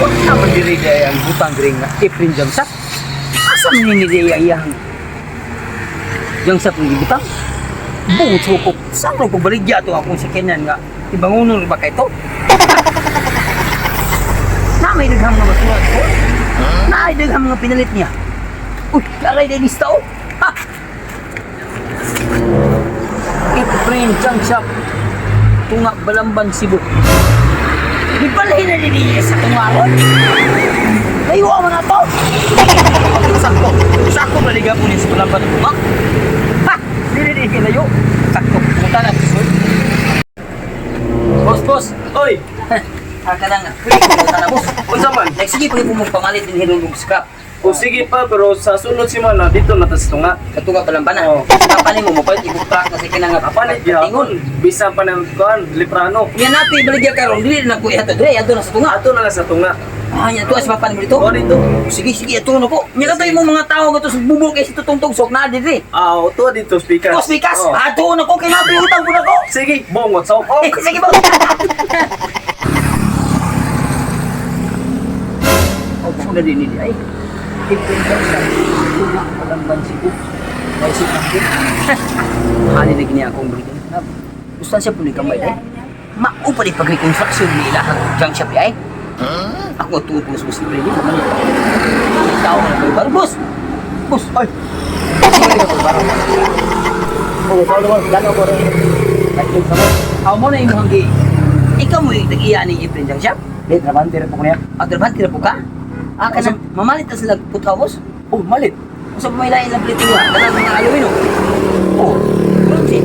Wala man diri di ang butang diri nga Efren Jamsap. Asa man ni diri ang iyang Jamsap ng gibutang? Bungot sa ko. Saan ko baligya to akong sakyanan nga ibangunon ba kay to? Na may daghang nga basura ko. Na ay daghang nga pinalit niya. Uy, aray din lista oh. Ha! Efren Jamsap. Tunga Balamban, Cebu. Gibalhin na din sa tungaron. Layo ang mga to. Sakto. Sakto maliga po niya sa Balamban ng tunga. Ha! Dili din layo. Sakto. Punta na sir. Boss, boss. Oy, Ah, ka lang. Punta na, boss. unsa man? Like, sige, pwede po mong pamalit din hilong mong scrap. O sige pa, pero sa sunod semana dito na tas tunga. Sa tunga Balamban na. Oo. Kapanin mo, mapalit ibong truck na sa kinang Apalit gyapon. Bisan pa ng kuan, liprano. Nga napi, baligya karon dili na ko ihatod. Dili, ato na sa tunga. Ato na lang sa tunga. Ah, nya tuwa sa papan mo dito. O dito. Sige, sige, ato na ko. Nya kato imong mga tao gato sa bubok kay sa tutong tugsok na diri. Ah, o tuwa dito speakers. Boss Pikas, Oh. ato na ko kay napi utang ko na ko. Sige, bongot sa Eh, ok. sige ba? Oh, na din ini ay. Ipin ka sa tunga Balamban Cebu. May sip Hani na gini akong balikin. Gusto siya po ni kamay ay. Mao pa di pag-reconstruction ni ilahang junk shop ay. Ako tuod po sa boss ni Brady. May tao na kayo. Baro, boss! Boss! Ay! Sige, baro. Oh, baro, gano ko rin. Aw mo na imong gi. Ikaw mo yung tag-iya ni Efren junk shop? Di, trabante ra po ko niya. Ah, trabante na po ka? Ah, kanang mamalit na sila putaw, boss? Oh, malit. Kung sa may lain lang plito nga, kanang mga alumin, oh. Oh, Bronze.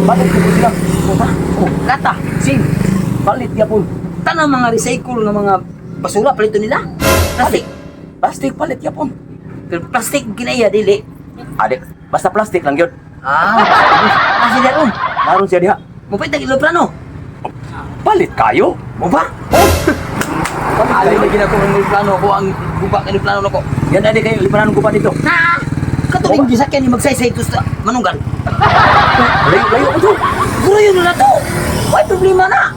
balit ko sila. Oh, ba? Oh, lata. Sing. Balit gyapon. Tanang mga recycle ng mga basura, palito nila. Plastic. Plastic palit gyapon. Pero plastic kinaya, dili. Ade, basta plastic lang gyud. Ah, ah, sila ron. Naron siya diha. Mupit ang iloprano. Palit kayo? Mo ba? Oh. Alam mo, ginagawa ng plano ko ang guba ng plano ko. Yan ade kayo lipranon ko pa dito. Na! Katuling gisakyan ni magsaysay ito sa manunggal. Layo layo ko to. Guro yun na to. Why problema na?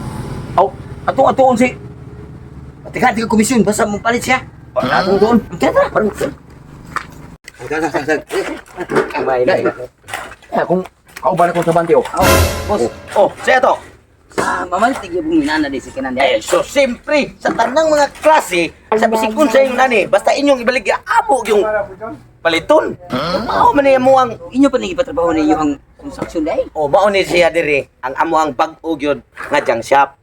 Aw, atong atuon si Teka, tika komisyon, basta mo palit siya. Atong tuon. Tara, tara. Parang Tara, tara, tara. Kamay na. Eh, kung kauban ako sa bante oh. Oh, boss. Oh, siya to. Ah, mamalit tigyo buminana di si kanan Eh, so siyempre, sa tanang mga klase, sa bisikon sa inyong nani, basta inyong ibaligya, amo yung paliton. Mao man niya mo ang Inyo pa nang ipatrabaho ninyo ang construction dai. oh, mao ni siya diri ang amo ang bag-o gyud nga junk shop.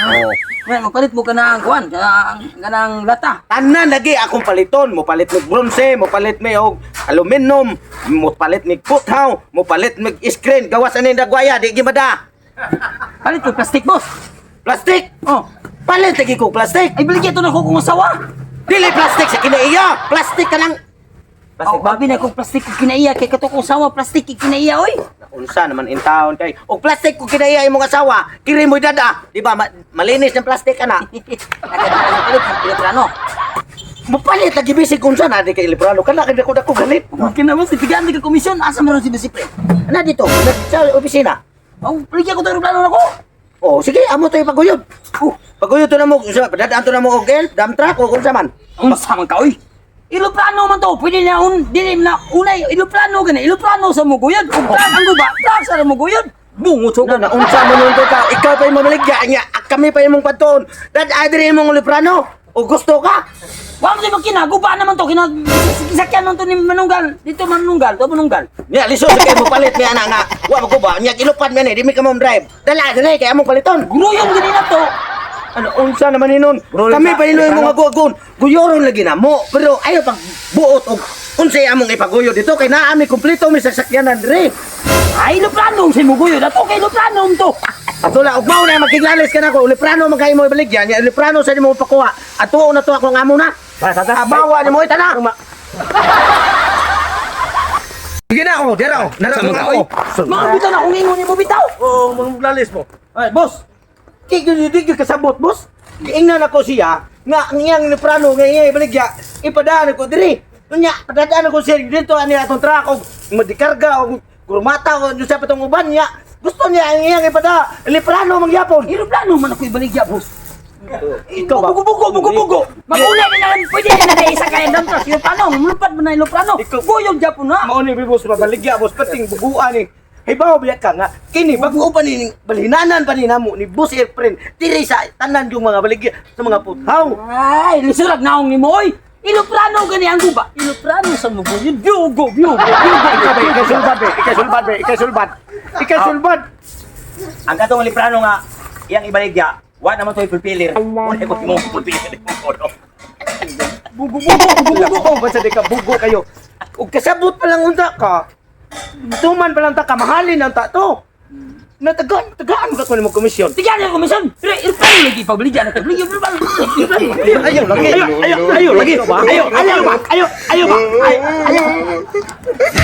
Oh. Ngayon, magpalit mo ka na ang kuwan, kanang lata. Tanan lagi akong paliton, mo palit mig bronze, mo palit mig og aluminum, mo palit mig puthaw, mo palit mig screen, gawas ani dagwaya di gimada. Palit ko plastic, boss. Plastic. Oh, Palit lagi ko plastic. ay baligya to na ko kung asawa. Dili plastic sa kinaiya, plastic ka lang. Plastic oh, babi na kong plastic ko kinaiya kay kato kong asawa plastic kay kinaiya oy. Unsa naman in town kay og plastic ko kinaiya imong asawa, kiri mo dada, di ba malinis ng plastic ana. Nagkadaan palit ng electrano. Mopalit lagi bisig unsa na di kay librano kana kay dako dako galit. Okay na boss, tigaan ka komisyon asa man ron si Bisipre. Ana dito sa opisina. Oh, baligya ko to eroplano nako. Oh, sige, amo to ipaguyod. Oh, paguyod to na mo, unsa padadaan to na mo og elf, dump truck o unsa man. Unsa man ka oy? Eroplano man to, pwede na un dili na unay eroplano gani, eroplano sa muguyod. Ug truck ang guba, truck sa muguyod. Bungot Na na unsa man nun to ka, ikaw pa imong maligya nya, kami pa imong padtuon. Dad adri imong librano. O gusto ka? Wa mo di kinaguba naman to, kina sakyan man to ni Manunggal. Dito Manunggal, to Manunggal. Nya lisod sa kay mo palit niya ana nga. Wa maguba, nya ilupad man eh, di mi ka mo drive. Dala dali kay among paliton. Gruyon gani na to. Ano unsa naman hinon? Bro, Kami pa hinon liprano. mga guagon. Guyoron lagi na mo, pero ayo pag buot og unsay among ipaguyod dito kay naa mi kumpleto mi sasakyanan diri. Ay, eroplano sa muguyod. Ato kay eroplano to. Ato la ug mao na magkiglalis ka nako, liprano man kay mo ibaligya, nya liprano sa nimo pakuha. Ato na to ako ang amo na. Tara, tara. Abawa nimo itana. Sige na ako, dira oh. Nara Sama ka, ako. oy. Mga bitaw na kung ingon nimo bitaw. Oo, mga mo. Ay, boss. Di gyud di gyud kasabot, boss. Giingnan ako siya nga ang iyang liprano nga iyang ibaligya, ipadaan ako diri. Unya, padadaan ako siya dito ani atong truck og madikarga og kurmata o sa patong uban niya. Gusto niya ang iyang ipada liprano mangyapon. Eroplano man ako ibaligya, boss. Ikaw ba? Bugo, bugo, bugo, bugo. Maguna din na pwede na na isa kaya dump truck. Eroplano, mulupad mo na eroplano. Guyog Japon na. Mao ni boss, mabaligya, boss, pating buguan ni. Hibaw biya ka nga kini bago pa ni balhinanan pa ni namo ni boss airfriend diri sa tanan yung mga baligya sa mga puthaw. Ay, lisurag naong ni mo, oy. Iloprano gani ang guba. Iloprano sa mugo. Yun, Bugo, bugo, bugo. Ikaw ba, ikay sulbad be, ikay sulbad be, ikay sulbad. Ikay sulbad. Ang katong liprano nga iyang ibaligya, wa naman to'y pulpilir. Wala ko mo pulpilir. Bugo bugo bugo bugo. Basta di ka bugo kayo. Ug kasabot pa lang unta ka. Tuman pa lang ta ka mahalin ang ta to. Natagaan, tagaan ka kuno mo komisyon. Tigyan niya komisyon. Pero eroplano lagi pabaligya na to. Eroplano, eroplano. Ayaw lagi. Ayaw, ayaw, ayaw lagi. Ayaw, ayaw ba? Ayaw, ayaw ba? Ayaw, ayaw.